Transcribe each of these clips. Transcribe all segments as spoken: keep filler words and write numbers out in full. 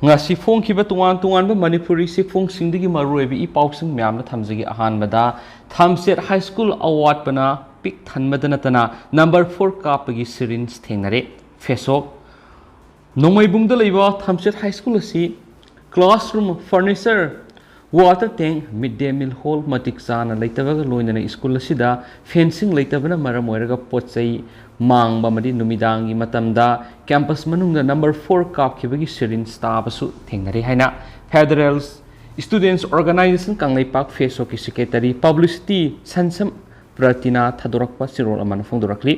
ꯉꯁꯤ ꯐꯣꯡꯈꯤꯕ ꯇꯣꯉꯥꯟ ꯇꯣꯉꯥꯟꯕ ꯃꯅꯤꯄꯨꯔꯤ ꯆꯦꯐꯣꯡꯁꯤꯡꯗꯒꯤ ꯃꯔꯨꯑꯣꯏꯕ ꯏ ꯄꯥꯎꯁꯤꯡ ꯃꯌꯥꯝꯅ ꯊꯝꯖꯒꯦ꯫ ꯑꯍꯥꯟꯕꯗ, ꯊꯝꯆꯦꯠ ꯍꯥꯏ ꯁ꯭ꯀꯨꯜ ꯑꯋꯥꯠꯄꯅ ꯄꯤꯛ ꯊꯟꯕꯗ ꯅꯠꯇꯅ ꯅꯝꯕꯔ ꯐꯣꯔ ꯀꯥꯞꯄꯒꯤ ꯁꯤꯔꯤꯟꯁ ꯊꯦꯡꯅꯔꯦ꯫ ꯐꯦꯁꯣꯛ꯫ ꯅꯣꯡꯃꯩꯕꯨꯡꯗ ꯂꯩꯕ ꯊꯝꯆꯦꯠ ꯍꯥꯏ ꯁ꯭ꯀꯨꯜ ꯑꯁꯤ ꯀ꯭ꯂꯥꯁꯔꯨꯝ, ꯐꯔꯅꯤꯆꯔ, ꯋꯥꯇꯔ ꯇꯦꯡ, ꯃꯤꯗ ꯗꯦ ꯃꯤꯜ ꯍꯣꯜ ꯃꯇꯤꯛ ꯆꯥꯅ ꯂꯩꯇꯕꯒ ꯂꯣꯏꯅꯅ ꯁ꯭ꯀꯨꯜ ꯑꯁꯤꯗ ꯐꯦꯟꯁꯤꯡ ꯂꯩꯇꯕꯅ ꯃꯔꯝ ꯑꯣꯏꯔꯒ ꯄꯣꯠ ꯆꯩ ꯃꯥꯡꯕ ꯑꯃꯗꯤ ꯅꯨꯃꯤꯗꯥꯡꯒꯤ ꯃꯇꯝꯗ ꯀꯦꯝꯄꯁ ꯃꯅꯨꯡꯗ ꯅꯝꯕꯔ ꯐꯣꯔ ꯀꯥꯞꯈꯤꯕꯒꯤ ꯁꯤꯔꯤꯟꯁ ꯇꯥꯕꯁꯨ ꯊꯦꯡꯅꯔꯦ ꯍꯥꯏꯅ ꯐꯦꯗꯔꯦꯜ ꯁ꯭ꯇꯨꯗꯦꯟꯠꯁ ꯑꯣꯔꯒꯅꯥꯏꯖꯦꯁꯟ ꯀꯪꯂꯩꯄꯥꯛ ꯐꯦꯁꯣꯛꯀꯤ ꯁꯦꯀ꯭ꯔꯦꯇꯔꯤ ꯄꯕ꯭ꯂꯤꯁꯤꯇꯤ ꯁꯟꯁꯝ ꯄ꯭ꯔꯇꯤꯅꯥ ꯊꯥꯗꯣꯔꯛꯄ ꯆꯦꯔꯣꯜ ꯑꯃꯅ ꯐꯣꯡꯗꯣꯔꯛꯂꯤ꯫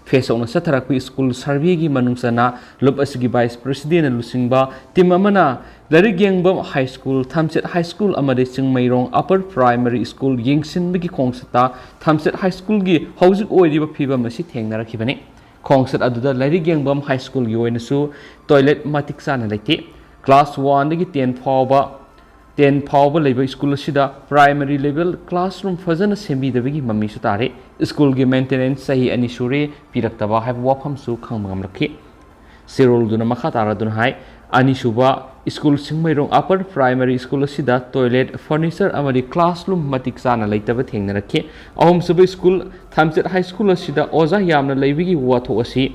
ꯐꯦꯁꯣꯛꯅ ꯆꯠꯊꯔꯛꯄ ꯁ꯭ꯀꯨꯜ ꯁꯔꯚꯦꯒꯤ ꯃꯅꯨꯡ ꯆꯟꯅ ꯂꯨꯞ ꯑꯁꯤꯒꯤ ꯚꯥꯏꯁ ꯄ꯭ꯔꯦꯁꯤꯗꯦꯟꯠꯅ ꯂꯨꯆꯤꯡꯕ ꯇꯤꯝ ꯑꯃꯅ ꯂꯥꯏꯔꯤꯛ ꯌꯦꯡꯕꯝ ꯍꯥꯏ ꯁ꯭ꯀꯨꯜ, ꯊꯝꯆꯦꯠ ꯍꯥꯏ ꯁ꯭ꯀꯨꯜ ꯑꯃꯗꯤ ꯆꯤꯡꯃꯩꯔꯣꯡ ꯑꯄꯔ ꯄ꯭ꯔꯥꯏꯃꯔꯤ ꯁ꯭ꯀꯨꯜ ꯌꯦꯡꯁꯤꯟꯕꯒꯤ ꯈꯣꯡꯆꯠꯇ ꯊꯝꯆꯦꯠ ꯍꯥꯏ ꯁ꯭ꯀꯨꯜꯒꯤ ꯍꯧꯖꯤꯛ ꯑꯣꯏꯔꯤꯕ ꯐꯤꯕꯝ ꯑꯁꯤ ꯊꯦꯡꯅꯔꯛꯈꯤꯕꯅꯤ꯫ ꯈꯣꯡꯆꯠ ꯑꯗꯨꯗ ꯂꯥꯏꯔꯤꯛ ꯌꯦꯡꯕꯝ ꯍꯥꯏ ꯁ꯭ꯀꯨꯜꯒꯤ ꯑꯣꯏꯅꯁꯨ ꯇꯣꯏꯂꯦꯠ ꯃꯇꯤꯛ ꯆꯥꯅ ꯂꯩꯇꯦ꯫ ꯀ꯭ꯂꯥꯁ ꯋꯥꯟꯗꯒꯤ ꯇꯦꯟ ꯐꯥꯎꯕ, ꯇꯦꯟ ꯐꯥꯎꯕ ꯂꯩꯕ ꯁ꯭ꯀꯨꯜ ꯑꯁꯤꯗ ꯄ꯭ꯔꯥꯏꯃꯔꯤ ꯂꯦꯚꯦꯜ ꯀ꯭ꯂꯥꯁꯔꯨꯝ ꯐꯖꯅ ꯁꯦꯝꯕꯤꯗꯕꯒꯤ ꯃꯃꯤꯁꯨ ꯇꯥꯔꯦ꯫ ꯁ꯭ꯀꯨꯜꯒꯤ ꯃꯦꯟꯇꯦꯅꯦꯟꯁ ꯆꯍꯤ ꯑꯅꯤ ꯁꯨꯔꯦ ꯄꯤꯔꯛꯇꯕ ꯍꯥꯏꯕ ꯋꯥꯐꯝꯁꯨ ꯈꯪꯕ ꯉꯝꯂꯛꯈꯤ꯫ ꯆꯦꯔꯣꯜꯗꯨꯅ ꯃꯈꯥ ꯇꯥꯔꯗꯨꯅ ꯍꯥꯏ, ꯑꯅꯤꯁꯨꯕ school Chingmeirong upper primary school ꯑꯁꯤꯗ ꯇꯣꯏꯂꯦꯠ, ꯐꯔꯅꯤꯆꯔ ꯑꯃꯗꯤ ꯀ꯭ꯂꯥꯁꯔꯨꯝ ꯃꯇꯤꯛ ꯆꯥꯅ ꯂꯩꯇꯕ ꯊꯦꯡꯅꯔꯛꯈꯤ꯫ ꯑꯍꯨꯝꯁꯨꯕ ꯁ꯭ꯀꯨꯜ ꯊꯝꯆꯦꯠ ꯍꯥꯏ ꯁ꯭ꯀꯨꯜ ꯑꯁꯤꯗ ꯑꯣꯖꯥ ꯌꯥꯝꯅ ꯂꯩꯕꯒꯤ ꯋꯥꯊꯣꯛ ꯑꯁꯤ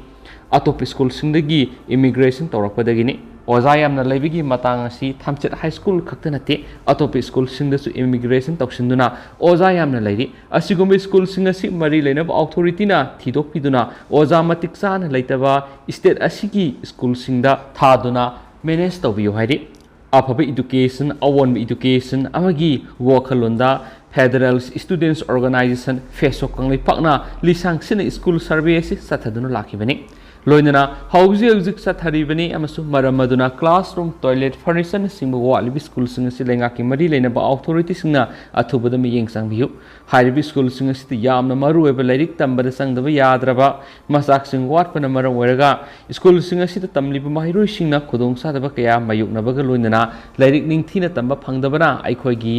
ꯑꯇꯣꯞꯄ ꯁ꯭ꯀꯨꯜꯁꯤꯡꯗꯒꯤ ꯏꯃꯤꯒ꯭ꯔꯦꯁꯟ ꯇꯧꯔꯛꯄꯗꯒꯤꯅꯤ꯫ ꯑꯣꯖꯥ ꯌꯥꯝꯅ ꯂꯩꯕꯒꯤ ꯃꯇꯥꯡ ꯑꯁꯤ ꯊꯝꯆꯦꯠ ꯍꯥꯏ ꯁ꯭ꯀꯨꯜ ꯈꯛꯇ ꯅꯠꯇꯦ, ꯑꯇꯣꯞꯄ ꯁ꯭ꯀꯨꯜꯁꯤꯡꯗꯁꯨ ꯏꯃꯤꯒ꯭ꯔꯦꯁꯟ ꯇꯧꯁꯤꯟꯗꯨꯅ ꯑꯣꯖꯥ ꯌꯥꯝꯅ ꯂꯩꯔꯤ꯫ ꯑꯁꯤꯒꯨꯝꯕ ꯁ꯭ꯀꯨꯜꯁꯤꯡ ꯑꯁꯤ ꯃꯔꯤ ꯂꯩꯅꯕ ꯑꯣꯊꯣꯔꯤꯇꯤꯅ ꯊꯤꯗꯣꯛꯄꯤꯗꯨꯅ ꯑꯣꯖꯥ ꯃꯇꯤꯛ ꯆꯥꯅ ꯂꯩꯇꯕ ꯁ꯭ꯇꯦꯠ ꯑꯁꯤꯒꯤ ꯁ꯭ꯀꯨꯜꯁꯤꯡꯗ ꯊꯥꯗꯨꯅ ꯃꯦꯅꯦꯖ ꯇꯧꯕꯤꯌꯨ ꯍꯥꯏꯔꯤ꯫ ꯑꯐꯕ ꯏꯗꯨꯀꯦꯁꯟ, ꯑꯑꯣꯟꯕ ꯏꯗꯨꯀꯦꯁꯟ ꯑꯃꯒꯤ ꯋꯥꯈꯜꯂꯣꯟꯗ federal students organisation, ꯐꯦꯁꯣꯛ ꯀꯪꯂꯩꯄꯥꯛꯅ ꯂꯤꯁꯥꯡ ꯁꯤꯠꯅ school survey ꯑꯁꯤ ꯆꯠꯊꯗꯨꯅ ꯂꯥꯛꯈꯤꯕꯅꯤ꯫ ꯂꯣꯏꯅꯅ ꯍꯧꯖꯤꯛ ꯍꯧꯖꯤꯛ ꯆꯠꯊꯔꯤꯕꯅꯤ ꯑꯃꯁꯨꯡ ꯃꯔꯝ ꯑꯗꯨꯅ ꯀ꯭ꯂꯥꯁꯔꯨꯝ, ꯇꯣꯏꯂꯦꯠ, ꯐꯔꯅꯤꯆꯔꯅꯆꯤꯡꯕ ꯋꯥꯠꯂꯤꯕ ꯁ꯭ꯀꯨꯜꯁꯤꯡ ꯑꯁꯤ ꯂꯩꯉꯥꯛꯀꯤ ꯃꯔꯤ ꯂꯩꯅꯕ ꯑꯣꯊꯣꯔꯤꯇꯤꯁꯤꯡꯅ ꯑꯊꯨꯕꯗ ꯃꯤꯠꯌꯦꯡ ꯆꯪꯕꯤꯌꯨ꯫ ꯍꯥꯏꯔꯤꯕ ꯁ꯭ꯀꯨꯜꯁꯤꯡ ꯑꯁꯤꯗ ꯌꯥꯝꯅ ꯃꯔꯨꯑꯣꯏꯕ ꯂꯥꯏꯔꯤꯛ ꯇꯝꯕꯗ ꯆꯪꯗꯕ ꯌꯥꯗ꯭ꯔꯕ ꯃꯆꯥꯛꯁꯤꯡ ꯋꯥꯠꯄꯅ ꯃꯔꯝ ꯑꯣꯏꯔꯒ ꯁ꯭ꯀꯨꯜꯁꯤꯡ ꯑꯁꯤꯗ ꯇꯝꯂꯤꯕ ꯃꯍꯩꯔꯣꯏꯁꯤꯡꯅ ꯈꯨꯗꯣꯡꯆꯥꯗꯕ ꯀꯌꯥ ꯃꯥꯌꯣꯛꯅꯕꯒ ꯂꯣꯏꯅꯅ ꯂꯥꯏꯔꯤꯛ ꯅꯤꯡꯊꯤꯅ ꯇꯝꯕ ꯐꯪꯗꯕꯅ ꯑꯩꯈꯣꯏꯒꯤ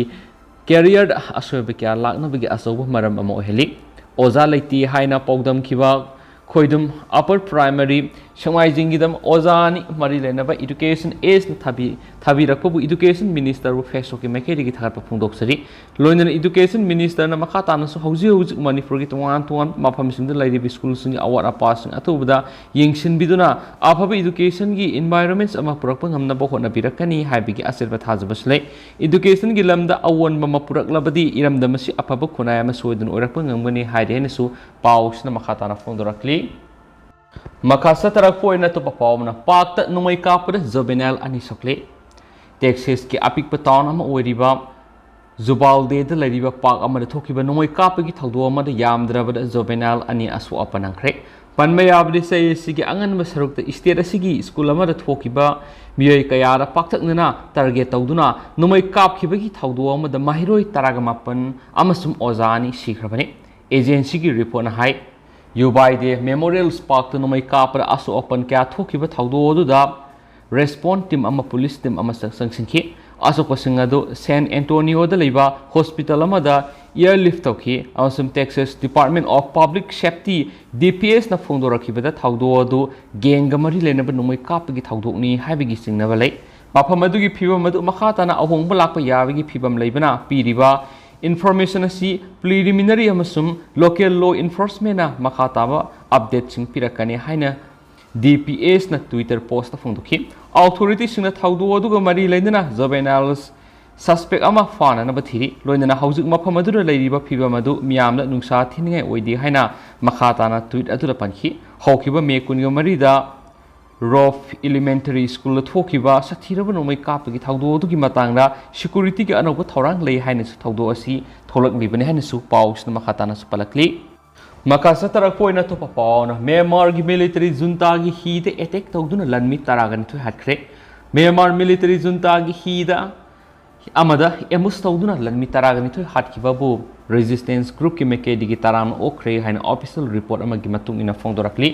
ꯀꯦꯔꯤꯌꯔꯗ ꯑꯁꯣꯏꯕ ꯀꯌꯥ ꯂꯥꯛꯅꯕꯒꯤ ꯑꯆꯧꯕ ꯃꯔꯝ ꯑꯃ ꯑꯣꯏꯍꯜꯂꯤ꯫ ꯑꯣꯖꯥ ꯂꯩꯇꯦ ꯍꯥꯏꯅ ꯄꯥꯎꯗꯝꯈꯤꯕ ꯈꯣꯏꯗꯨꯝ ꯑꯄꯔ ꯄ꯭ꯔꯥꯏꯃꯔꯤ ꯁꯦꯛꯃꯥꯏꯖꯤꯡꯒꯤꯗꯃꯛ ꯑꯣꯖꯥ ꯑꯅꯤ ꯃꯔꯤ ꯂꯩꯅꯕ Education Ageꯅ ꯊꯥꯕꯤ ꯊꯥꯕꯤꯔꯛꯄꯕꯨ Education Ministerꯕꯨ Facebookꯀꯤ ꯃꯥꯏꯀꯩꯗꯒꯤ ꯊꯥꯒꯠꯄ ꯐꯣꯡꯗꯣꯛꯆꯔꯤ꯫ ꯂꯣꯏꯅꯅ Education Ministerꯅ ꯃꯈꯥ ꯇꯥꯅꯁꯨ ꯍꯧꯖꯤꯛ ꯍꯧꯖꯤꯛ ꯃꯅꯤꯄꯨꯔꯒꯤ ꯇꯣꯉꯥꯟ ꯇꯣꯉꯥꯟꯕ ꯃꯐꯝꯁꯤꯡꯗ ꯂꯩꯔꯤꯕ schoolꯁꯤꯡꯒꯤ ꯑꯋꯥꯠ ꯑꯄꯥꯁꯤꯡ ꯑꯊꯨꯕꯗ ꯌꯦꯡꯁꯤꯟꯕꯤꯗꯨꯅ ꯑꯐꯕ educationꯒꯤ environments ꯑꯃ ꯄꯨꯔꯛꯄ ꯉꯝꯅꯕ ꯍꯣꯠꯅꯕꯤꯔꯛꯀꯅꯤ ꯍꯥꯏꯕꯒꯤ ꯑꯆꯦꯠꯄ ꯊꯥꯖꯕꯁꯨ ꯂꯩ꯫ Educationꯒꯤ ꯂꯝꯗ ꯑꯑꯣꯟꯕ ꯑꯃ ꯄꯨꯔꯛꯂꯕꯗꯤ ꯏꯔꯝꯗꯝ ꯑꯁꯤ ꯑꯐꯕ ꯈꯨꯟꯅꯥꯏ ꯑꯃ ꯁꯣꯏꯗꯅ ꯑꯣꯏꯔꯛꯄ ꯉꯝꯒꯅꯤ ꯍꯥꯏꯔꯤ ꯍꯥꯏꯅꯁꯨ ꯄꯥꯎꯁꯤꯅ ꯃꯈꯥ ꯇꯥꯅ ꯐꯣꯡꯗꯣꯔꯛꯂꯤ꯫ ꯃꯈꯥ ꯆꯠꯊꯔꯛꯄ ꯑꯣꯏꯅ ꯑꯇꯣꯞꯄ ꯄꯥꯎ ꯑꯃꯅ, ꯄꯥꯛꯇ ꯅꯣꯡꯃꯩ ꯀꯥꯞꯄꯗ juvenile ꯑꯅꯤ ꯁꯣꯛꯂꯦ꯫ ꯇꯦꯛꯁꯥꯁꯀꯤ ꯑꯄꯤꯛꯄ town ꯑꯃ ꯑꯣꯏꯔꯤꯕ ꯖꯨꯕꯥꯜꯗꯦꯗ ꯂꯩꯔꯤꯕ park ꯑꯃꯗ ꯊꯣꯛꯈꯤꯕ ꯅꯣꯡꯃꯩ ꯀꯥꯞꯄꯒꯤ ꯊꯧꯗꯣꯛ ꯑꯃꯗ ꯌꯥꯝꯗ꯭ꯔꯕꯗ juvenile ꯑꯅꯤ ꯑꯁꯣꯛ ꯑꯄꯟ ꯅꯪꯈ꯭ꯔꯦ꯫ ꯄꯟꯕ ꯌꯥꯕꯗꯤ, ꯆꯍꯤ ꯑꯁꯤꯒꯤ ꯑꯉꯟꯕ ꯁꯔꯨꯛꯇ state ꯑꯁꯤꯒꯤ school ꯑꯃꯗ ꯊꯣꯛꯈꯤꯕ ꯃꯤꯑꯣꯏ ꯀꯌꯥꯗ ꯄꯥꯛꯇꯛꯅꯅ target ꯇꯧꯗꯨꯅ ꯅꯣꯡꯃꯩ ꯀꯥꯞꯈꯤꯕꯒꯤ ꯊꯧꯗꯣꯛ ꯑꯃꯗ ꯃꯍꯩꯔꯣꯏ ꯇꯔꯥꯒ ꯃꯥꯄꯟ ꯑꯃꯁꯨꯡ ꯑꯣꯖꯥ ꯑꯅꯤ ꯁꯤꯈ꯭ꯔꯕꯅꯤ꯫ Agencyꯒꯤ reportꯅ ꯍꯥꯏ, ꯖꯨꯕꯥꯜꯗꯦ Memorial Parkꯇ ꯅꯣꯡꯃꯩ ꯀꯥꯞꯄꯗ ꯑꯁꯣꯛ ꯑꯄꯟ ꯀꯌꯥ ꯊꯣꯛꯈꯤꯕ ꯊꯧꯗꯣꯛ ꯑꯗꯨꯗ response team ꯑꯃ, police team ꯑꯃ ꯆꯪ-, ꯆꯪꯁꯤꯟꯈꯤ꯫ ꯑꯁꯣꯛꯄꯁꯤꯡ ꯑꯗꯨ San Antonioꯗ ꯂꯩꯕ hospital ꯑꯃꯗ airlift ꯇꯧꯈꯤ ꯑꯃꯁꯨꯡ Texas Department of Public Safety, DPSꯅ ꯐꯣꯡꯗꯣꯔꯛꯈꯤꯕꯗ ꯊꯧꯗꯣꯛ ꯑꯗꯨ gangꯒ ꯃꯔꯤ ꯂꯩꯅꯕ ꯅꯣꯡꯃꯩ ꯀꯥꯞꯄꯒꯤ ꯊꯧꯗꯣꯛꯅꯤ ꯍꯥꯏꯕꯒꯤ ꯆꯤꯡꯅꯕ ꯂꯩ꯫ ꯃꯐꯝ ꯑꯗꯨꯒꯤ ꯐꯤꯕꯝ ꯑꯗꯨ ꯃꯈꯥ ꯇꯥꯅ ꯑꯍꯣꯡꯕ ꯂꯥꯛꯄ ꯌꯥꯕꯒꯤ ꯐꯤꯕꯝ ꯂꯩꯕꯅ ꯄꯤꯔꯤꯕ information ꯑꯁꯤ preliminary ꯑꯃꯁꯨꯡ local law enforcementꯅ ꯃꯈꯥ ꯇꯥꯕ updateꯁꯤꯡ ꯄꯤꯔꯛꯀꯅꯤ ꯍꯥꯏꯅ DPSꯅ Twitter postꯇ ꯐꯣꯡꯗꯣꯛꯈꯤ꯫ Authorityꯁꯤꯡꯅ ꯊꯧꯗꯣꯛ ꯑꯗꯨꯒ ꯃꯔꯤ ꯂꯩꯅꯅ juvenile suspect ꯑꯃ ꯐꯥꯅꯅꯕ ꯊꯤꯔꯤ, ꯂꯣꯏꯅꯅ ꯍꯧꯖꯤꯛ ꯃꯐꯝ ꯑꯗꯨꯗ ꯂꯩꯔꯤꯕ ꯐꯤꯕꯝ ꯑꯗꯨ ꯃꯤꯌꯥꯝꯅ ꯅꯨꯡꯁꯥ ꯊꯤꯅꯤꯡꯉꯥꯏ ꯑꯣꯏꯗꯦ ꯍꯥꯏꯅ ꯃꯈꯥ ꯇꯥꯅ tweet ꯑꯗꯨꯗ ꯄꯟꯈꯤ꯫ ꯍꯧꯈꯤꯕ May ꯀꯨꯟꯒ ꯃꯔꯤꯗ Robb Elementary Schoolꯗ ꯊꯣꯛꯈꯤꯕ ꯁꯥꯊꯤꯔꯕ ꯅꯣꯡꯃꯩ ꯀꯥꯞꯄꯒꯤ ꯊꯧꯗꯣꯛ ꯑꯗꯨꯒꯤ ꯃꯇꯥꯡꯗ securityꯒꯤ ꯑꯅꯧꯕ ꯊꯧꯔꯥꯡ ꯂꯩ ꯍꯥꯏꯅꯁꯨ ꯊꯧꯗꯣꯛ ꯑꯁꯤ ꯊꯣꯛꯂꯛꯂꯤꯕꯅꯤ ꯍꯥꯏꯅꯁꯨ ꯄꯥꯎꯁꯤꯅ ꯃꯈꯥ ꯇꯥꯅꯁꯨ ꯄꯜꯂꯛꯂꯤ꯫ ꯃꯈꯥ ꯆꯠꯊꯔꯛꯄ ꯑꯣꯏꯅ ꯑꯇꯣꯞꯄ ꯄꯥꯎꯅ, Myanmarꯒꯤ military juntaꯒꯤ ꯍꯤꯗ attack ꯇꯧꯗꯨꯅ ꯂꯥꯟꯃꯤ ꯇꯔꯥꯒ ꯅꯤꯊꯣꯏ ꯍꯥꯠꯈ꯭ꯔꯦ꯫ Myanmar military juntaꯒꯤ ꯍꯤꯗ ꯑꯃꯗ ambush ꯇꯧꯗꯨꯅ ꯂꯥꯟꯃꯤ ꯇꯔꯥꯒ ꯅꯤꯊꯣꯏ ꯍꯥꯠꯈꯤꯕꯕꯨ resistance groupꯀꯤ ꯃꯥꯏꯀꯩꯗꯒꯤ ꯇꯔꯥꯝꯅ ꯑꯣꯛꯈ꯭ꯔꯦ ꯍꯥꯏꯅ official report ꯑꯃꯒꯤ ꯃꯇꯨꯡ ꯏꯟꯅ ꯐꯣꯡꯗꯣꯔꯛꯂꯤ꯫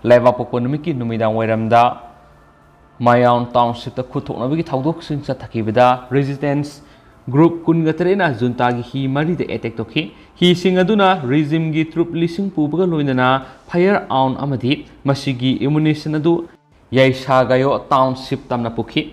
ꯂꯩꯕꯥꯛꯄꯣꯛꯄ ꯅꯨꯃꯤꯠꯀꯤ ꯅꯨꯃꯤꯗꯥꯡ ꯋꯥꯏꯔꯝꯗ Mayon townshipꯇ ꯈꯨꯠ ꯊꯣꯛꯅꯕꯒꯤ ꯊꯧꯗꯣꯛꯁꯤꯡ ꯆꯠꯊꯈꯤꯕꯗ resistance Group ꯀꯨꯟꯒ ꯇꯔꯦꯠꯅ ꯖꯨꯟꯇꯥꯒꯤ ꯍꯤ ꯃꯔꯤꯗ ꯑꯦꯇꯦꯛ ꯇꯧꯈꯤ꯫ ꯍꯤꯁꯤꯡ ꯑꯗꯨꯅ ꯔꯤꯖꯤꯝꯒꯤ ꯇ꯭ꯔꯨꯞ ꯂꯤꯁꯤꯡ ꯄꯨꯕꯒ ꯂꯣꯏꯅꯅ ꯐꯥꯌꯔ ꯑꯥꯔꯝ ꯑꯃꯗꯤ ꯃꯁꯤꯒꯤ ꯑꯦꯃꯨꯅꯤꯁꯟ ꯑꯗꯨ ꯌꯥꯏꯁꯥꯒꯥꯌꯣ ꯇꯥꯎꯟꯁꯤꯞ ꯇꯝꯅ ꯄꯨꯈꯤ꯫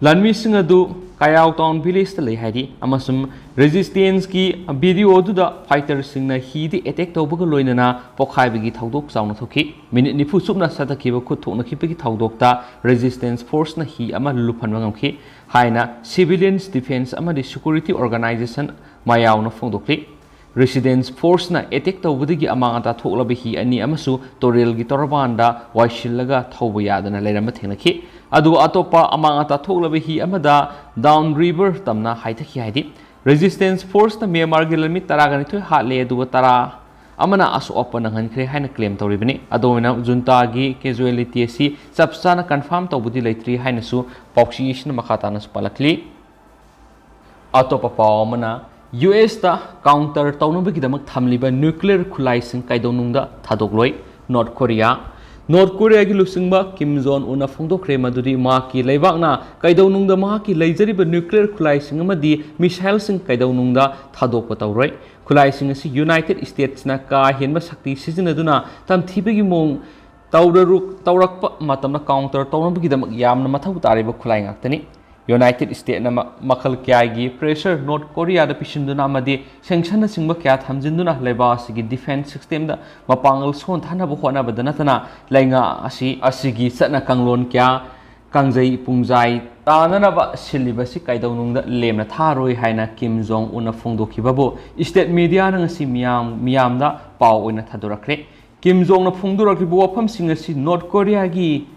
ꯂꯥꯟꯃꯤꯁꯤꯡ ꯑꯗꯨ ꯀꯌꯥꯎ ꯇꯥꯎꯟ ꯚꯤꯂꯦꯖꯇ ꯂꯩ ꯍꯥꯏꯔꯤ ꯑꯃꯁꯨꯡ ꯔꯦꯖꯤꯁꯇꯦꯟꯁꯀꯤ ꯚꯤꯗꯤꯑꯣ ꯑꯗꯨꯗ ꯐꯥꯏꯇꯔꯁꯤꯡꯅ ꯍꯤꯗ ꯑꯦꯇꯦꯛ ꯇꯧꯕꯒ ꯂꯣꯏꯅꯅ ꯄꯣꯈꯥꯏꯕꯒꯤ ꯊꯧꯗꯣꯛ ꯆꯥꯎꯅ ꯊꯣꯛꯈꯤ꯫ ꯃꯤꯅꯤꯠ ꯅꯤꯐꯨ ꯆꯨꯞꯅ ꯆꯠꯊꯈꯤꯕ ꯈꯨꯠ ꯊꯣꯛꯅꯈꯤꯕꯒꯤ ꯊꯧꯗꯣꯛꯇ ꯔꯦꯖꯤꯁꯇꯦꯟꯁ ꯐꯣꯔꯁꯅ ꯍꯤ ꯑꯃ ꯂꯨꯞꯍꯟꯕ ꯉꯝꯈꯤ ꯍꯥꯏꯅ ꯁꯤꯚꯤꯂꯤꯌꯟꯁ ꯗꯤꯐꯦꯟꯁ ꯑꯃꯗꯤ ꯁꯦꯀ꯭ꯌꯨꯔꯤꯇꯤ ꯑꯣꯔꯒꯅꯥꯏꯖꯦꯁꯟ ꯃꯌꯥꯎꯅ ꯐꯣꯡꯗꯣꯛꯂꯤ꯫ ꯔꯦꯖꯤꯁꯇꯦꯟꯁ ꯐꯣꯔꯁꯅ ꯑꯦꯇꯦꯛ ꯇꯧꯕꯗꯒꯤ ꯑꯃꯥꯡ ꯑꯇꯥ ꯊꯣꯛꯂꯕ ꯍꯤ ꯑꯅꯤ ꯑꯃꯁꯨ ꯇꯨꯔꯦꯜꯒꯤ ꯇꯣꯔꯕꯥꯟꯗ ꯋꯥꯏꯁꯤꯜꯂꯒ ꯊꯧꯕ ꯌꯥꯗꯅ ꯂꯩꯔꯝꯕ ꯊꯦꯡꯅꯈꯤ꯫ ꯑꯗꯨꯒ ꯑꯇꯣꯞꯄ ꯑꯃꯥꯡ ꯑꯇꯥ ꯊꯣꯛꯂꯕ ꯍꯤ ꯑꯃꯗ ꯗꯥꯎꯟ ꯔꯤꯚꯔ ꯇꯝꯅ ꯍꯥꯏꯊꯈꯤ ꯍꯥꯏꯗꯤ ꯔꯦꯖꯤꯁꯇꯦꯟꯁ ꯐꯣꯔꯁꯅ ꯃ꯭ꯌꯥꯟꯃꯥꯔꯒꯤ ꯂꯥꯟꯃꯤ ꯇꯔꯥꯒ ꯅꯤꯊꯣꯏ ꯍꯥꯠꯂꯦ ꯑꯗꯨꯒ ꯇꯔꯥ ꯑꯃꯅ ꯑꯁꯣꯛ ꯑꯄꯟ ꯅꯪꯍꯟꯈ꯭ꯔꯦ ꯍꯥꯏꯅ ꯀ꯭ꯂꯦꯝ ꯇꯧꯔꯤꯕꯅꯤ꯫ ꯑꯗꯨ ꯑꯣꯏꯅ ꯖꯨꯟꯇꯥꯒꯤ ꯀꯦꯖꯨꯋꯦꯂꯤꯇꯤ ꯑꯁꯤ ꯆꯞ ꯆꯥꯅ ꯀꯟꯐꯥꯔꯝ ꯇꯧꯕꯗꯤ ꯂꯩꯇ꯭ꯔꯤ ꯍꯥꯏꯅꯁꯨ ꯄꯥꯎꯆꯦ ꯑꯁꯤꯅ ꯃꯈꯥ ꯇꯥꯅꯁꯨ ꯄꯜꯂꯛꯂꯤ꯫ ꯑꯇꯣꯞꯄ ꯄꯥꯎ ꯑꯃꯅ, ꯌꯨ ꯑꯦꯁꯇ ꯀꯥꯎꯟꯇꯔ ꯇꯧꯅꯕꯒꯤꯗꯃꯛ ꯊꯝꯂꯤꯕ ꯅ꯭ꯌꯨꯀ꯭ꯂꯤꯌꯔ ꯈꯨꯠꯂꯥꯏꯁꯤꯡ ꯀꯩꯗꯧꯅꯨꯡꯗ ꯊꯥꯗꯣꯛꯂꯣꯏ꯫ North Korea. ꯅꯣꯔꯠ ꯀꯣꯔꯤꯌꯥꯒꯤ ꯂꯨꯆꯤꯡꯕ ꯀꯤꯝ ꯖꯣꯟ ꯎꯟꯅ ꯐꯣꯡꯗꯣꯛꯈ꯭ꯔꯦ ꯃꯗꯨꯗꯤ ꯃꯍꯥꯛꯀꯤ ꯂꯩꯕꯥꯛꯅ ꯀꯩꯗꯧꯅꯨꯡꯗ ꯃꯍꯥꯛꯀꯤ ꯂꯩꯖꯔꯤꯕ ꯅ꯭ꯌꯨꯀ꯭ꯂꯤꯌꯔ ꯈꯨꯠꯂꯥꯏꯁꯤꯡ ꯑꯃꯗꯤ ꯃꯤꯁꯥꯏꯜꯁꯤꯡ ꯀꯩꯗꯧꯅꯨꯡꯗ ꯊꯥꯗꯣꯛꯄ ꯇꯧꯔꯣꯏ꯫ ꯈꯨꯠꯂꯥꯏꯁꯤꯡ ꯑꯁꯤ ꯌꯨꯅꯥꯏꯇꯦꯗ ꯁ꯭ꯇꯦꯠꯁꯅ ꯀꯥ ꯍꯦꯟꯕ ꯁꯛꯇꯤ ꯁꯤꯖꯤꯟꯅꯗꯨꯅ ꯇꯝꯊꯤꯕꯒꯤ ꯃꯑꯣꯡ ꯇꯧꯔꯔꯨ-, ꯇꯧꯔꯛꯄ ꯃꯇꯝꯗ ꯀꯥꯎꯟꯇꯔ ꯇꯧꯅꯕꯒꯤꯗꯃꯛ ꯌꯥꯝꯅ ꯃꯊꯧ ꯇꯥꯔꯤꯕ ꯈꯨꯠꯂꯥꯏ ꯉꯥꯛꯇꯅꯤ꯫ ꯌꯨꯅꯥꯏꯇꯦꯗ ꯁ꯭ꯇꯦꯠꯅ ꯃ-, ꯃꯈꯜ ꯀꯌꯥꯒꯤ ꯄ꯭ꯔꯦꯁꯔ ꯅꯣꯔꯠ ꯀꯣꯔꯤꯌꯥꯗ ꯄꯤꯁꯤꯟꯗꯨꯅ ꯑꯃꯗꯤ ꯁꯦꯡꯁꯟꯅꯆꯤꯡꯕ ꯀꯌꯥ ꯊꯝꯖꯤꯟꯗꯨꯅ ꯂꯩꯕꯥꯛ ꯑꯁꯤꯒꯤ ꯗꯤꯐꯦꯟꯁ ꯁꯤꯁꯇꯦꯝꯗ ꯃꯄꯥꯡꯒꯜ ꯁꯣꯟꯊꯅꯕ ꯍꯣꯠꯅꯕꯗ ꯅꯠꯇꯅ ꯂꯩꯉꯥꯛ ꯑꯁꯤ, ꯑꯁꯤꯒꯤ ꯆꯠꯅ ꯀꯥꯡꯂꯣꯟ ꯀꯌꯥ ꯀꯥꯡꯖꯩ ꯄꯨꯡꯖꯥꯏ ꯇꯥꯅꯅꯕ ꯁꯤꯜꯂꯤꯕꯁꯤ ꯀꯩꯗꯧꯅꯨꯡꯗ ꯂꯦꯝꯅ ꯊꯥꯔꯣꯏ ꯍꯥꯏꯅ ꯀꯤꯝ ꯖꯣꯡ ꯎꯟꯅ ꯐꯣꯡꯗꯣꯛꯈꯤꯕꯕꯨ ꯁ꯭ꯇꯦꯠ ꯃꯤꯗꯤꯌꯥꯅ ꯉꯁꯤ ꯃꯤꯌꯥꯝ, ꯃꯤꯌꯥꯝꯗ ꯄꯥꯎ ꯑꯣꯏꯅ ꯊꯥꯗꯣꯔꯛꯈ꯭ꯔꯦ꯫ ꯀꯤꯝ ꯖꯣꯡꯅ ꯐꯣꯡꯗꯣꯔꯛꯂꯤꯕ ꯋꯥꯐꯝꯁꯤꯡ ꯑꯁꯤ ꯅꯣꯔꯠ ꯀꯣꯔꯤꯌꯥꯒꯤ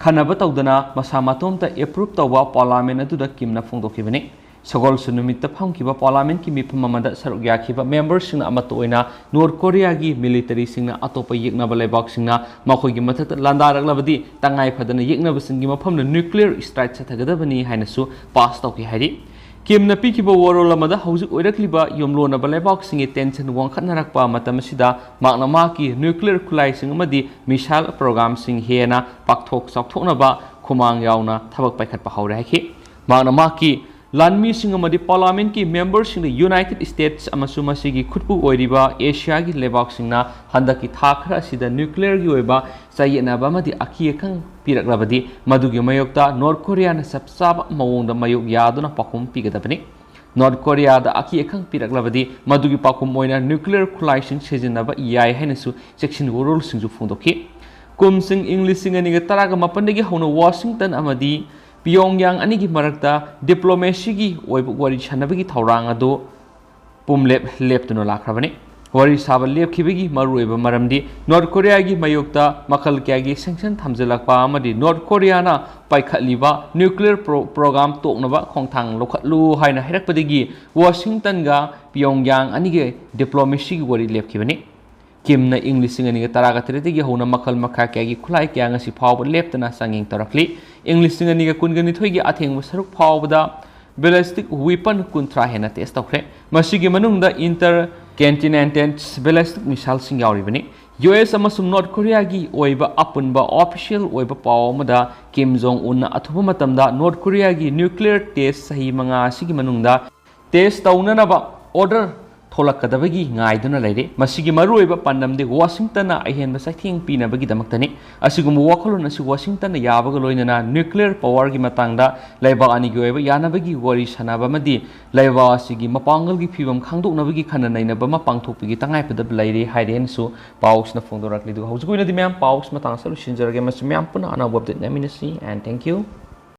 ꯈꯟꯅꯕ ꯇꯧꯗꯅ ꯃꯁꯥ ꯃꯇꯣꯝꯇ ꯑꯦꯄ꯭ꯔꯨꯞ ꯇꯧꯕ ꯄꯥꯔꯂꯥꯃꯦꯟ ꯑꯗꯨꯗ ꯀꯤꯝꯅ ꯐꯣꯡꯗꯣꯛꯈꯤꯕꯅꯤ꯫ ꯁꯒꯣꯜꯁꯦꯟ ꯅꯨꯃꯤꯠꯇ ꯐꯝꯈꯤꯕ ꯄꯥꯔꯂꯥꯃꯦꯟꯀꯤ ꯃꯤꯐꯝ ꯑꯃꯗ ꯁꯔꯨꯛ ꯌꯥꯈꯤꯕ ꯃꯦꯝꯕꯔꯁꯤꯡꯅ ꯑꯃꯠꯇ ꯑꯣꯏꯅ ꯅꯣꯔꯠ ꯀꯣꯔꯤꯌꯥꯒꯤ ꯃꯤꯂꯤꯇꯔꯤꯁꯤꯡꯅ ꯑꯇꯣꯞꯄ ꯌꯦꯛꯅꯕ ꯂꯩꯕꯥꯛꯁꯤꯡꯅ ꯃꯈꯣꯏꯒꯤ ꯃꯊꯛꯇ ꯂꯥꯟꯗꯥꯔꯛꯂꯕꯗꯤ ꯇꯉꯥꯏ ꯐꯗꯅ ꯌꯦꯛꯅꯕꯁꯤꯡꯒꯤ ꯃꯐꯝꯗ ꯅ꯭ꯌꯨꯀ꯭ꯂꯤꯌꯔ ꯁ꯭ꯇ꯭ꯔꯥꯏꯛ ꯆꯠꯊꯒꯗꯕꯅꯤ ꯍꯥꯏꯅꯁꯨ ꯄꯥꯁ ꯇꯧꯈꯤ ꯍꯥꯏꯔꯤ꯫ ꯀꯤꯝꯅ ꯄꯤꯈꯤꯕ ꯋꯥꯔꯣꯜ ꯑꯃꯗ ꯍꯧꯖꯤꯛ ꯑꯣꯏꯔꯛꯂꯤꯕ ꯌꯨꯝꯂꯣꯟꯅꯕ ꯂꯩꯕꯥꯛꯁꯤꯡꯒꯤ ꯇꯦꯟꯁꯟ ꯋꯥꯡꯈꯠꯅꯔꯛꯄ ꯃꯇꯝ ꯑꯁꯤꯗ ꯃꯍꯥꯛꯅ ꯃꯍꯥꯛꯀꯤ ꯅ꯭ꯌꯨꯀ꯭ꯂꯤꯌꯔ ꯈꯨꯠꯂꯥꯏꯁꯤꯡ ꯑꯃꯗꯤ ꯃꯤꯁꯥꯏꯜ ꯄ꯭ꯔꯣꯒ꯭ꯔꯥꯝꯁꯤꯡ ꯍꯦꯟꯅ ꯄꯥꯛꯊꯣꯛ ꯆꯥꯎꯊꯣꯛꯅꯕ ꯈꯨꯃꯥꯡ ꯌꯥꯎꯅ ꯊꯕꯛ ꯄꯥꯏꯈꯠꯄ ꯍꯧꯔꯦ ꯍꯥꯏꯈꯤ꯫ ꯃꯍꯥꯛꯅ ꯃꯍꯥꯛꯀꯤ ꯂꯥꯟꯃꯤꯁꯤꯡ ꯑꯃꯗꯤ ꯄꯥꯔꯂꯥꯃꯦꯟꯠꯀꯤ ꯃꯦꯝꯕꯔꯁꯤꯡꯗ ꯌꯨꯅꯥꯏꯇꯦꯗ ꯁ꯭ꯇꯦꯠꯁ ꯑꯃꯁꯨꯡ ꯃꯁꯤꯒꯤ ꯈꯨꯠꯄꯨ ꯑꯣꯏꯔꯤꯕ ꯑꯦꯁꯤꯌꯥꯒꯤ ꯂꯩꯕꯥꯛꯁꯤꯡꯅ ꯍꯟꯗꯛꯀꯤ ꯊꯥ ꯈꯔ ꯑꯁꯤꯗ ꯅ꯭ꯌꯨꯀ꯭ꯂꯤꯌꯔꯒꯤ ꯑꯣꯏꯕ ꯆꯌꯦꯠꯅꯕ ꯑꯃꯗꯤ ꯑꯀꯤ ꯑꯈꯪ ꯄꯤꯔꯛꯂꯕꯗꯤ, ꯃꯗꯨꯒꯤ ꯃꯥꯌꯣꯛꯇ ꯅꯣꯔꯠ ꯀꯣꯔꯤꯌꯥꯅ ꯆꯞ ꯆꯥꯕ ꯃꯑꯣꯡꯗ ꯃꯥꯌꯣꯛ ꯌꯥꯗꯨꯅ ꯄꯥꯎꯈꯨꯝ ꯄꯤꯒꯗꯕꯅꯤ꯫ ꯅꯣꯔꯠ ꯀꯣꯔꯤꯌꯥꯗ ꯑꯀꯤ ꯑꯈꯪ ꯄꯤꯔꯛꯂꯕꯗꯤ, ꯃꯗꯨꯒꯤ ꯄꯥꯎꯈꯨꯝ ꯑꯣꯏꯅ ꯅ꯭ꯌꯨꯀ꯭ꯂꯤꯌꯔ ꯈꯨꯠꯂꯥꯏꯁꯤꯡ ꯁꯤꯖꯤꯟꯅꯕ ꯌꯥꯏ ꯍꯥꯏꯅꯁꯨ ꯆꯦꯛꯁꯤꯟ ꯋꯥꯔꯣꯜꯁꯤꯡꯁꯨ ꯐꯣꯡꯗꯣꯛꯈꯤ꯫ ꯀꯨꯝꯁꯤꯡ ꯏꯪ ꯂꯤꯁꯤꯡ ꯑꯅꯤꯒ ꯇꯔꯥꯒ ꯃꯥꯄꯟꯗꯒꯤ ꯍꯧꯅ ꯋꯥꯁꯤꯡꯇꯟ ꯑꯃꯗꯤ ꯄꯤꯌꯣꯡꯌꯥꯡ ꯑꯅꯤꯒꯤ ꯃꯔꯛꯇ ꯗꯤꯄ꯭ꯂꯣꯃꯦꯁꯤꯒꯤ ꯑꯣꯏꯕ ꯋꯥꯔꯤ ꯁꯥꯟꯅꯕꯒꯤ ꯊꯧꯔꯥꯡ ꯑꯗꯨ ꯄꯨꯝꯂꯦꯞ ꯂꯦꯞꯇꯨꯅ ꯂꯥꯛꯈ꯭ꯔꯕꯅꯤ꯫ ꯋꯥꯔꯤ ꯁꯥꯕ ꯂꯦꯞꯈꯤꯕꯒꯤ ꯃꯔꯨꯑꯣꯏꯕ ꯃꯔꯝꯗꯤ ꯅꯣꯔꯠ ꯀꯣꯔꯤꯌꯥꯒꯤ ꯃꯥꯌꯣꯛꯇ ꯃꯈꯜ ꯀꯌꯥꯒꯤ ꯁꯦꯡꯁꯟ ꯊꯝꯖꯤꯜꯂꯛꯄ ꯑꯃꯗꯤ ꯅꯣꯔꯠ ꯀꯣꯔꯤꯌꯥꯅ ꯄꯥꯏꯈꯠꯂꯤꯕ ꯅ꯭ꯌꯨꯀ꯭ꯂꯤꯌꯔ ꯄ꯭ꯔꯣ-, ꯄ꯭ꯔꯣꯒ꯭ꯔꯥꯝ ꯇꯣꯛꯅꯕ ꯈꯣꯡꯊꯥꯡ ꯂꯧꯈꯠꯂꯨ ꯍꯥꯏꯅ ꯍꯥꯏꯔꯛꯄꯗꯒꯤ ꯋꯥꯁꯤꯡꯇꯟꯒ ꯄꯤꯌꯣꯡꯌꯥꯡ ꯑꯅꯤꯒꯤ ꯗꯤꯄ꯭ꯂꯣꯃꯦꯁꯤꯒꯤ ꯋꯥꯔꯤ ꯂꯦꯞꯈꯤꯕꯅꯤ꯫ ꯀꯤꯝꯅ ꯏꯪ ꯂꯤꯁꯤꯡ ꯑꯅꯤꯒ ꯇꯔꯥꯒ ꯇꯔꯦꯠꯇꯒꯤ ꯍꯧꯅ ꯃꯈꯜ ꯃꯈꯥ ꯀꯌꯥꯒꯤ ꯈꯨꯠꯂꯥꯏ ꯀꯌꯥ ꯉꯁꯤ ꯐꯥꯎꯕ ꯂꯦꯞꯇꯅ ꯆꯥꯡꯌꯦꯡ ꯇꯧꯔꯛꯂꯤ꯫ ꯏꯪ ꯂꯤꯁꯤꯡ ꯑꯅꯤꯒ ꯀꯨꯟꯒ ꯅꯤꯊꯣꯏꯒꯤ ꯑꯊꯦꯡꯕ ꯁꯔꯨꯛ ꯐꯥꯎꯕꯗ ꯕꯦꯂꯤꯁꯇꯤꯛ ꯋꯤꯄꯟ ꯀꯨꯟꯊ꯭ꯔꯥ ꯍꯦꯟꯅ ꯇꯦꯁ ꯇꯧꯈ꯭ꯔꯦ꯫ ꯃꯁꯤꯒꯤ ꯃꯅꯨꯡꯗ ꯏꯟꯇꯔ ꯀꯦꯟꯇꯤꯅꯦꯟꯇꯦꯜ ꯕꯦꯂꯤꯁꯇꯤꯛ ꯃꯤꯁꯥꯏꯜꯁꯤꯡ ꯌꯥꯎꯔꯤꯕꯅꯤ꯫ ꯌꯨ ꯑꯦꯁ ꯑꯃꯁꯨꯡ ꯅꯣꯔꯠ ꯀꯣꯔꯤꯌꯥꯒꯤ ꯑꯣꯏꯕ ꯑꯄꯨꯟꯕ ꯑꯣꯐꯤꯁꯤꯌꯦꯜ ꯑꯣꯏꯕ ꯄꯥꯎ ꯑꯃꯗ ꯀꯤꯝ ꯖꯣꯡ ꯎꯟꯅ ꯑꯊꯨꯕ ꯃꯇꯝꯗ ꯅꯣꯔꯠ ꯀꯣꯔꯤꯌꯥꯒꯤ ꯅ꯭ꯌꯨꯀ꯭ꯂꯤꯌꯔ ꯇꯦꯁ ꯆꯍꯤ ꯃꯉꯥ ꯑꯁꯤꯒꯤ ꯃꯅꯨꯡꯗ ꯇꯦꯁ ꯇꯧꯅꯅꯕ ꯑꯣꯔꯗꯔ ꯊꯣꯛꯂꯛꯀꯗꯕꯒꯤ ꯉꯥꯏꯗꯨꯅ ꯂꯩꯔꯤ꯫ ꯃꯁꯤꯒꯤ ꯃꯔꯨꯑꯣꯏꯕ ꯄꯥꯟꯗꯝꯗꯤ ꯋꯥꯁꯤꯡꯇꯟꯅ ꯑꯍꯦꯟꯕ ꯆꯩꯊꯦꯡ ꯄꯤꯅꯕꯒꯤꯗꯃꯛꯇꯅꯤ꯫ ꯑꯁꯤꯒꯨꯝꯕ ꯋꯥꯈꯜꯂꯣꯟ ꯑꯁꯤ ꯋꯥꯁꯤꯡꯇꯟꯅ ꯌꯥꯕꯒ ꯂꯣꯏꯅꯅ ꯅ꯭ꯌꯨꯀ꯭ꯂꯤꯌꯔ ꯄꯥꯋꯔꯒꯤ ꯃꯇꯥꯡꯗ ꯂꯩꯕꯥꯛ ꯑꯅꯤꯒꯤ ꯑꯣꯏꯕ ꯌꯥꯅꯕꯒꯤ ꯋꯥꯔꯤ ꯁꯥꯅꯕ ꯑꯃꯗꯤ ꯂꯩꯕꯥꯛ ꯑꯁꯤꯒꯤ ꯃꯄꯥꯡꯒꯜꯒꯤ ꯐꯤꯕꯝ ꯈꯪꯗꯣꯛꯅꯕꯒꯤ ꯈꯟꯅ ꯅꯩꯅꯕ ꯑꯃ ꯄꯥꯡꯊꯣꯛꯄꯒꯤ ꯇꯉꯥꯏꯐꯗꯕ ꯂꯩꯔꯦ ꯍꯥꯏꯔꯦꯅꯁꯨ ꯄꯥꯎꯁꯤꯅ ꯐꯣꯡꯗꯣꯔꯛꯂꯤ꯫ ꯑꯗꯨꯒ ꯍꯧꯖꯤꯛꯀꯤ ꯑꯣꯏꯅꯗꯤ ꯃꯌꯥꯝ ꯄꯥꯎꯁꯤ ꯃꯇꯥꯡ ꯑꯁꯤꯗ ꯂꯣꯏꯁꯤꯟꯖꯔꯒꯦ꯫ ꯃꯁꯤ ꯃꯌꯥꯝ ꯄꯨꯟꯅ ꯑꯅꯧꯕ ꯑꯞꯗꯦꯠ ꯅꯝꯃꯤꯟꯅꯁꯤ꯫ And thank you.